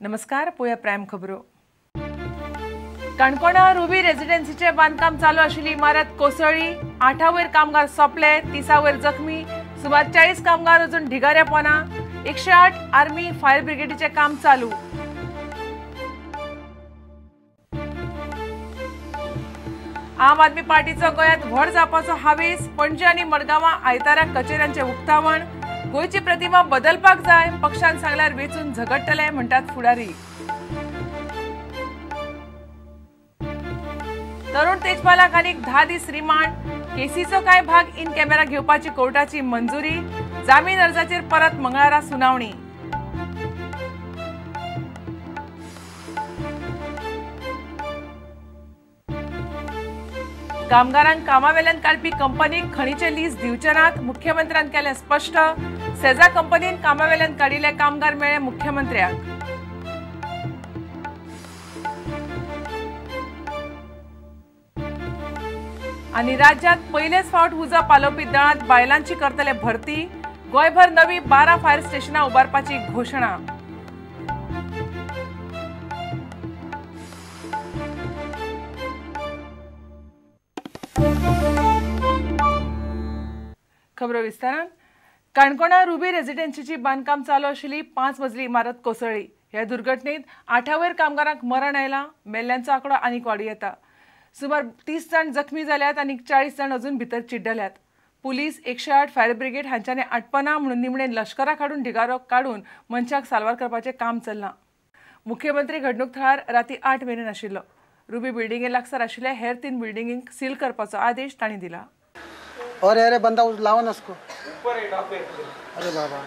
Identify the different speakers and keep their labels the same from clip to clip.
Speaker 1: नमस्कार, पोया प्रायम खबरो। काणकोणा रुबी रेजिडेन्सीचे बांदकाम चालू आशिल्ली इमारत कोसळ्ळी। 8 वयर कामगार सोंपले, 30 वयर जखमी। सुमार 40 कामगार अजून ढिगाऱ्या पोना। 108 आर्मी फायर ब्रिगेडीचे काम चालू। आम आदमी पार्टीचो गोंयांत व्हड जावपाचो हावेस। पणजे आनी मडगांवां आयतारा कचेऱ्यांचें उक्तावण। गोंयची प्रतिमा बदलपाक जाय, पक्षान सांगल्यार वेंचून झगडटले म्हणटात फुडारी। तरुण तेजपालाक आनीक 10 दीस रिमांड। केसीचो कांय भाग इन कॅमेरा घेवपाची कोर्टाची मंजुरी। जामीन अर्जाचेर परत मंगळारा सुनावणी। कामगारांक कामावेल्यान काडपी कंपनीक खणीचे लीज दिवचे नात, मुख्यमंत्र्यान केलें स्पश्ट। सेजा कंपनीन कामावेल्यान काडिल्ले कामगार मेळ्ळे मुख्यमंत्र्याक। आनी राज्यात पयलेच फावट उजो पालोवपी दळांत बायलांची करतले भरती। गोंयभर नवी 12 फायर स्टेशनां उबारपाची घोशणा। खबरो विस्तारान। काणकोणा रुबी रेजिडेन्सीची बांदकाम चालू आशिल्ली 5 मजली इमारत कोसळ्ळी। ह्या दुर्घटनेत 8 वयर कामगारांक मरण आयलां। मेल्ल्यांचो आंकडो आनीक वाडूं येता। सुमार 30 जाण जखमी जाल्यात आनी 40 जाण अजून भितर चिड्डल्यात। पुलीस, 108 फायर ब्रिगेड हांच्यांनी आटपना म्हणून निमणे लश्कराक हाडून ढिगारो काडून मनशाक साल्वार करपाचें काम चल्लां। मुख्यमंत्री घडणूक थळार राती 8 मेरेन आशिल्लो। रुबी बिल्डिंगे लागसार आशिल्ल्या हेर 3 बिल्डिंगींक सील करपाचो आदेश तांणी दिला।
Speaker 2: अरे अरे बंदा उस लाओ ना उसको ऊपर है टॉप पे। अरे बाबा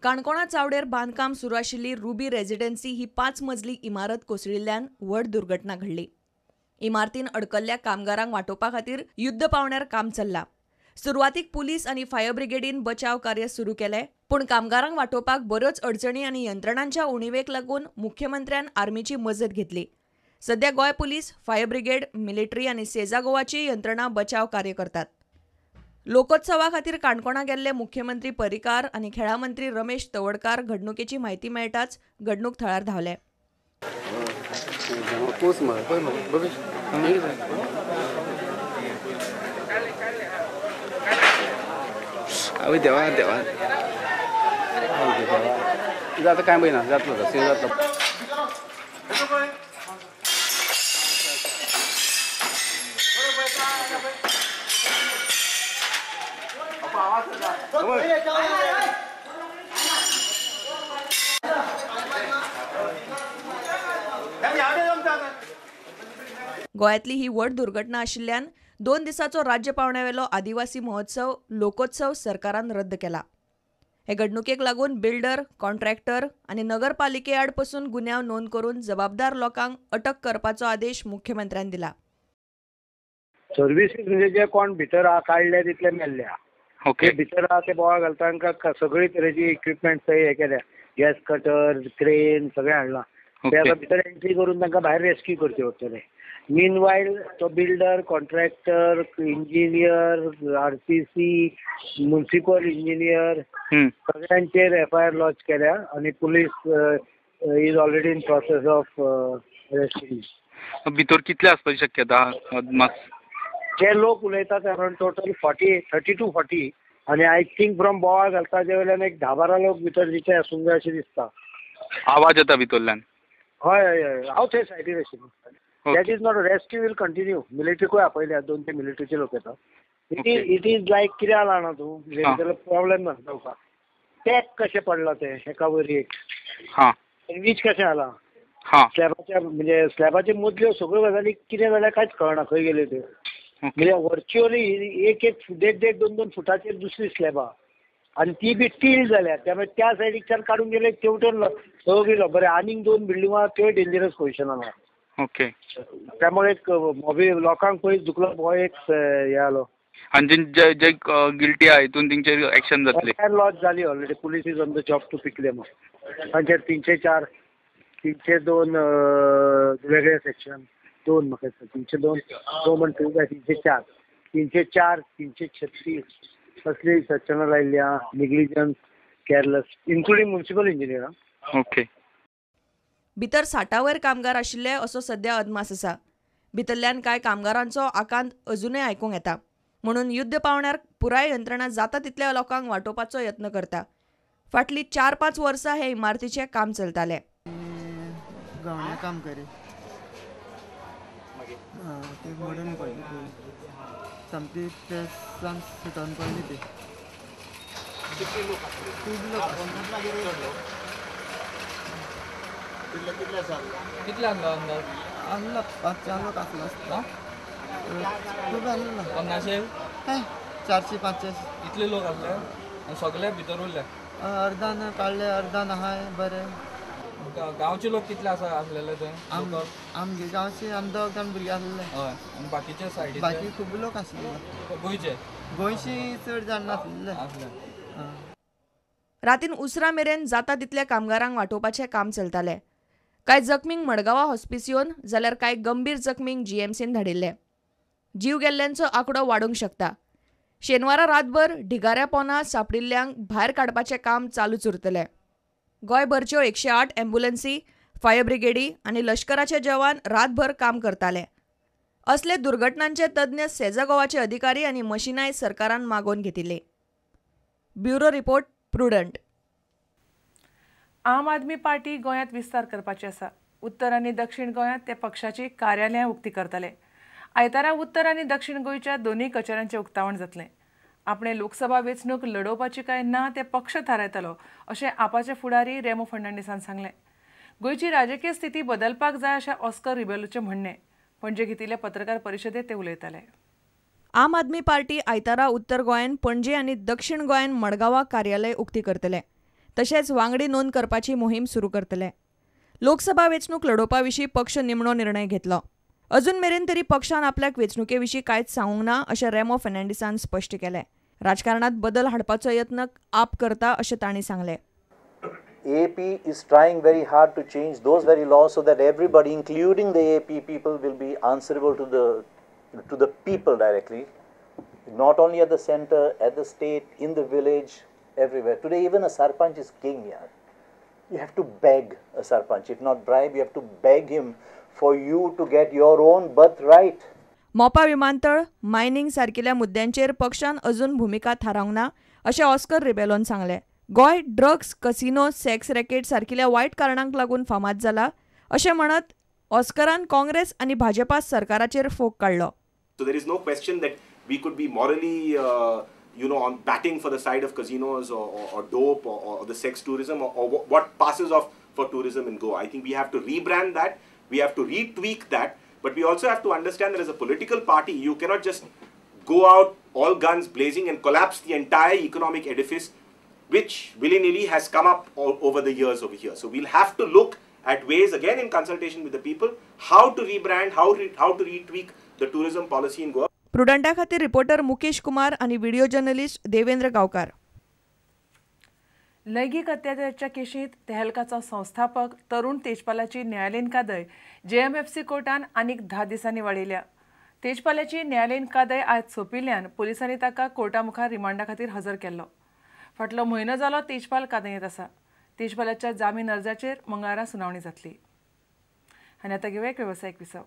Speaker 3: काणकोणा चावडेर बांदकाम सुरू आशिल्ली रुबी रेजिडेन्सी ही 5 मजली इमारत कोसळिल्ल्यान व्हड दुर्घटना घडली। इमारतीन अडकल्ल्या कामगारांक वाटोवपा खातीर युद्ध पावण्यार काम चल्लां। सुरवातीक पुलीस आनी फायर ब्रिगेडीन बचाव कार्य सुरू केलें, पूण कामगारांक वाटोवपाक बऱ्योच अडचणी आनी यंत्रणांच्या उणीवेक लागून मुख्यमंत्र्यान आर्मीची मजत घेतली। सध्या Goa police, fire brigade, military आनी सेजा गोवाची यंत्रणा बचाव कार्य करतात। लोकोत्सवा खातीर काणकोणा गेल्ले मुख्यमंत्री पर्रीकार आनी खेळां मंत्री रमेश तवडकार घडणुकेची म्हायती मेळटाच घडणूक थळार धांवले। गोव्यांतली ही व्हड दुर्घटना आशिल्ल्यान 2 दिसाचो राज्य पावंड्यावेलो आदिवासी महोत्सव लोकोत्सव सरकारान रद्द केला। हे घडणुकेक लागून बिल्डर, कॉन्ट्रॅक्टर आनी नगरपालिके आड पसून गुन्यांव नोंद करून जबाबदार लोकांक अटक करपाचो आदेश मुख्यमंत्र्यान दिला।
Speaker 2: सर्विसीस म्हणजे जे कोण भितर काडले तितले मेल्ल्या। ओके, भितर आहा ते बोवाळ घालता, तांकां सगळी तरेची इक्विपमेंट्स हे केल्या, गॅस कटर, क्रेन सगळें हाडलां। ते आतां भितर एंट्री करून तांकां भायर रेस्क्यू करचे पडटले। मीनवायल तो builder, contractor, engineer, RCC, municipal engineer सगळ्यांचेर एफआयआर लॉन्च केल्या आनी police is already in process of arresting.
Speaker 4: भितर कितले आसपाची शक्यता?
Speaker 2: जे लोक उलयतात अरावंड टोटल 30 to 40 आनी I think from बोवाळ घालता ते वयल्यान एक 10-12 लोक भितर जिते आसूंक जाय अशें दिसता.
Speaker 4: आवाज येता भितरल्यान?
Speaker 2: हय हय हय, हांव थंय सायडीर आशिल्लो. That is not rescue will continue. मिलिटरीकूय आपयल्या, 2-3 मिलिटरीचे लोक येता. It is लायक कितें जालां जाणा तूं, प्रॉब्लेम ना तुका. टॅक कशें पडलां तें एका वयर एक, वीज कशें आलां स्लॅबाच्या, म्हणजे स्लॅबाचे मदल्यो सगळ्यो गजाली कितें जाल्यार कांयच कळना खंय गेल्यो त्यो. म्हणजे व्हर्च्युअली एक एक 1.5-1.5 2-2 फुटाचेर दुसरी स्लॅबां आनी ती बी टील जाल्या, त्यामुळे त्या सायडीकच्यान काडून गेले तेवटेन सगळी बरें. आनीक 2 बिल्डिंगो आहा त्योय डेंजरस पोजिशनान आहा.
Speaker 4: ओके,
Speaker 2: त्यामुळे एक मोबी लोकांक पयस दुखलो हो एक हे आलो.
Speaker 4: आनी जे जे गिल्टी आहा हितून तेंचेर एक्शन जातली?
Speaker 2: लॉज जाली already. Police is on the job to pick them. तांचेर 304, 302 वेगळे सेक्शन, 2 म्हाका दिसता 302, 2 काय 304, 304, 336 असली सेक्शनां लायिल्ली आहा. Negligence, careless, including municipal engineer.
Speaker 4: Okay.
Speaker 3: भितर 60 वयर कामगार आशिल्ले असो सध्या अदमास आसा. भितरल्यान कांय कामगारांचो आकांत अजुनय आयकूंक येता. म्हणून युद्ध पावण्यार पुराय यंत्रणा जाता तितल्या लोकांक वाटोवपाचो यत्न करता. फाटलीं 4-5 वर्सां हे इमारतीचें काम चलतालें.
Speaker 5: गवण्या काम करी ते मोडून पडली, सामकी प्रेसान सुटोन पडली ती. खूब लोक.
Speaker 6: कितले आसलो अंदाज?
Speaker 5: आसलो 5-4 लोक आसलो आसता. खूब आसलो.
Speaker 6: 50
Speaker 5: 400-500
Speaker 6: इतले लोक आसले आनी सगळे भितर उरले.
Speaker 5: अर्दान काडले, अर्दान आहाय बरें.
Speaker 6: गांवचे लोक कितले आसा आसलेले थंय?
Speaker 5: आमगे गांवचे आमी 2 जाण भुरगे आसले.
Speaker 6: हय, आनी बाकीचे सायडीचे?
Speaker 5: बाकी खूब लोक आसले.
Speaker 6: गोंयचे?
Speaker 5: गोंयचे चड जाण नासले.
Speaker 3: रातीन उसरां मेरेन जाता तितल्या कामगारांक वाटोवपाचें काम चलतालें. कांय जखमींक मडगांवां हॉस्पिसियोन जाल्यार कांय गंभीर जखमींक जीएमसीन धाडिल्ले. जीव गेल्ल्यांचो आंकडो वाडूंक शकता. शेनवारा रातभर ढिगाऱ्या पोना सांपडिल्ल्यांक भायर काडपाचें काम चालूच उरतलें. गोंयभरच्यो 108 ॲम्ब्युलन्सी, फायर ब्रिगेडी आनी लश्कराचे जवान रातभर काम करताले. असले दुर्घटनांचे तज्ञ सेजा गोवाचे अधिकारी आनी मशिनांय सरकारान मागोवन घेतिल्ली. Bureau report, Prudent.
Speaker 1: Aam Aadmi Party गोंयांत विस्तार करपाची आसा. उत्तर आनी दक्षिण गोंयांत ते पक्षाची कार्यालयां उक्ती करतले. आयतारा उत्तर आनी दक्षिण गोंयच्या दोनूय कचेऱ्यांचें उक्तावण जातलें. आपणे लोकसभा वेंचणूक लडोवपाची काय ना ते पक्ष थारायतलो अशें आपाचे फुडारी रेमो फर्नांडीसान सांगलें. गोंयची राजकीय स्थिती बदलपाक जाय अशें ऑस्कर रिबेलोचें म्हणणें. पणजे घेतिल्ले पत्रकार परिशदेंत ते उलयताले.
Speaker 3: आम आदमी पार्टी आयतारा उत्तर गोंयान पणजे आनी दक्षिण गोंयान मडगांवा कार्यालय उक्ती करतले. तशेंच वांगडी नोंद करपाची मोहीम सुरू करतले. लोकसभा वेंचणूक लडोवपा विशीं पक्ष निमणो निर्णय घेतलो. अजून मेरेन तरी पक्षान आपल्याक वेंचणुके विशीं कांयच सांगूंक ना अशें रेमो फर्नांडीसान स्पश्ट केलें. राजकारणात बदल हाडपाचो यत्न आप करता अशें तांणी सांगलें.
Speaker 7: AAP is trying very hard to change those very laws so that everybody, including the AAP people, will be answerable to the people directly, not only at the center, at the state, in the village, everywhere. Today, even a sarpanch is king, yaar. You have to beg a sarpanch, if not bribe, you have to beg him for you to get your own birthright.
Speaker 3: Mopa विमानतळ, mining सारकिल्या मुद्द्यांचेर पक्षान अजून भुमिका थारावंक ना अशें Oscar रिबेलोन सांगलें. Goa drugs, casino, sex racket सारकिल्या वायट कारणांक लागून फामाद जाला अशें म्हणत ऑस्करान काँग्रेस आनी भाजपा सरकाराचेर फोग काडलो.
Speaker 8: So there is no question that we could be morally, on batting for the side of casinos or dope or the sex tourism or what passes off for tourism in Goa. I think we have to rebrand that, we have to retweak that, but we also have to understand that as a political party, you cannot just go out all guns blazing and collapse the entire economic edifice which willy-nilly has come up all over the years over here. So we'll have to look at ways, again in consultation with the people, how to rebrand, how to retweak the tourism policy in Goa.
Speaker 3: प्रुडंटा खातीर reporter Mukesh Kumar आणि video journalist Devendra Gavkar.
Speaker 1: लैंगीक अत्याचाराच्या केशींत तेहलकाचो संस्थापक तरुण तेजपालाची न्यायालयीन कादय JMFC कोर्टान आनीक 10 दिसांनी वाडयल्या. तेजपालाची न्यायालयीन कादय आज सोंपिल्ल्यान पोलिसांनी ताका कोर्टा मुखार रिमांडा खातीर हजर केल्लो. फाटलो म्हयनो जालो तेजपाल कादयेंत आसा. तेजपालाच्या जामीन अर्जाचेर मंगळारा सुनावणी जातली. आनी आतां घेवया एक वेवसायीक विसव.